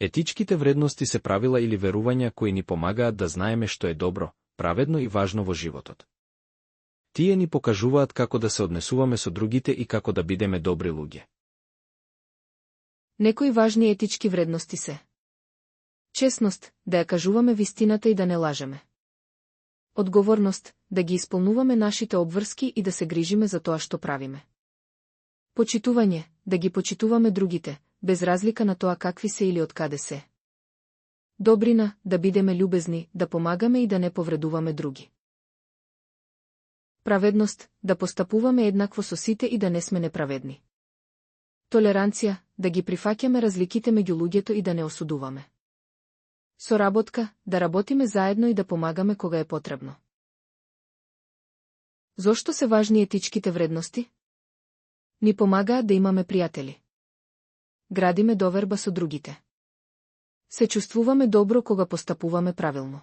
Етичките вредности се правила или верувања кои ни помагаат да знаеме што е добро, праведно и важно во животот. Тие ни покажуваат како да се однесуваме со другите и како да бидеме добри луѓе. Некои важни етички вредности се: честност, да ја кажуваме вистината и да не лажеме. Одговорност, да ги исполнуваме нашите обврски и да се грижиме за тоа што правиме. Почитување, да ги почитуваме другите, без разлика на тоа какви се или откаде се. Добрина, да бидеме љубезни, да помагаме и да не повредуваме други. Праведност, да постапуваме еднакво со сите и да не сме неправедни. Толеранција, да ги прифаќаме разликите меѓу луѓето и да не осудуваме. Соработка, да работиме заедно и да помагаме кога е потребно. Зошто се важни етичките вредности? Ни помагаат да имаме пријатели. Градиме доверба со другите. Се чувствуваме добро кога постапуваме правилно.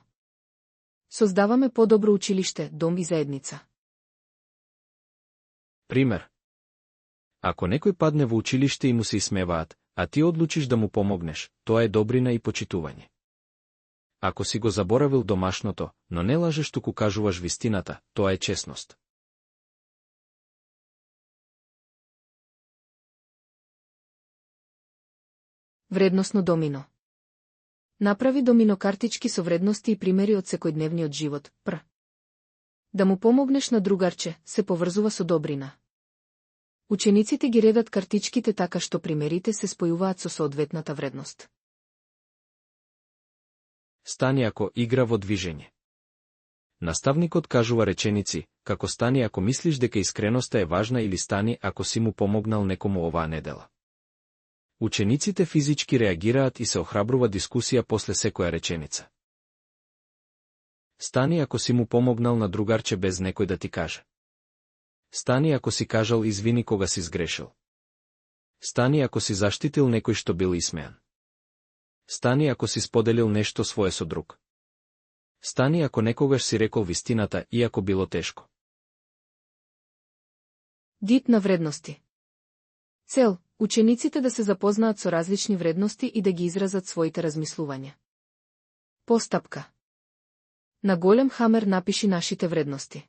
Создаваме подобро училиште, дом и заедница. Пример. Ако некој падне во училиште и му се исмеваат, а ти одлучиш да му помогнеш, тоа е добрина и почитување. Ако си го заборавил домашното, но не лажеш туку кажуваш вистината, тоа е честност. Вредносно домино. Направи домино картички со вредности и примери од секојдневниот живот. Да му помогнеш на другарче, се поврзува со добрина. Учениците ги редат картичките така што примерите се спојуваат со соодветната вредност. Стани ако игра во движење. Наставникот кажува реченици, како стани ако мислиш дека искреноста е важна или стани ако си му помогнал некому оваа недела. Учениците физички реагираат и се охрабрува дискусија после секоја реченица. Стани ако си му помогнал на другарче без некој да ти каже. Стани ако си кажал извини кога си сгрешил. Стани ако си заштитил некој што бил исмеан. Стани ако си споделил нешто свое со друг. Стани ако некогаш си рекол вистината, иако било тешко. Дит на вредности. Цел – учениците да се запознаат со различни вредности и да ги изразат своите размислувања. Постапка. На голем хамер напиши нашите вредности.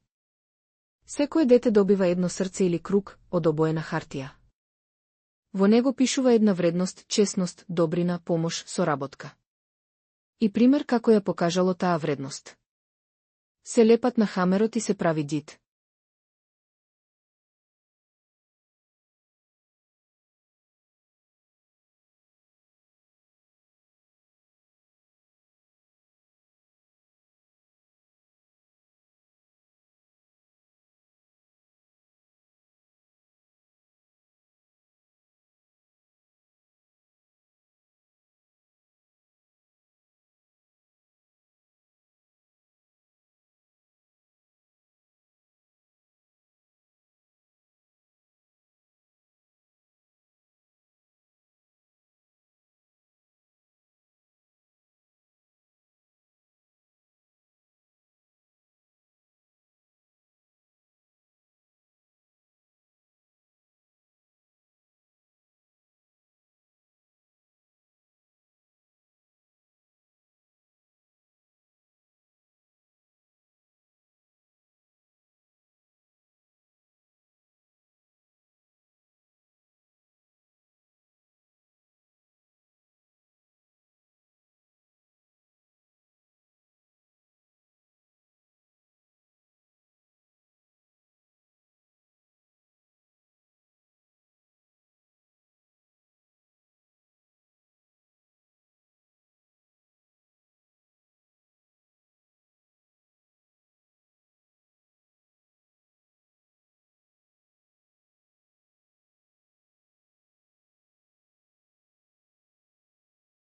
Секое дете добива едно срце или круг од обоена хартија. Во него пишува една вредност, честност, добрина, помош, соработка. И пример како ја покажало таа вредност. Се лепат на хамерот и се прави дит.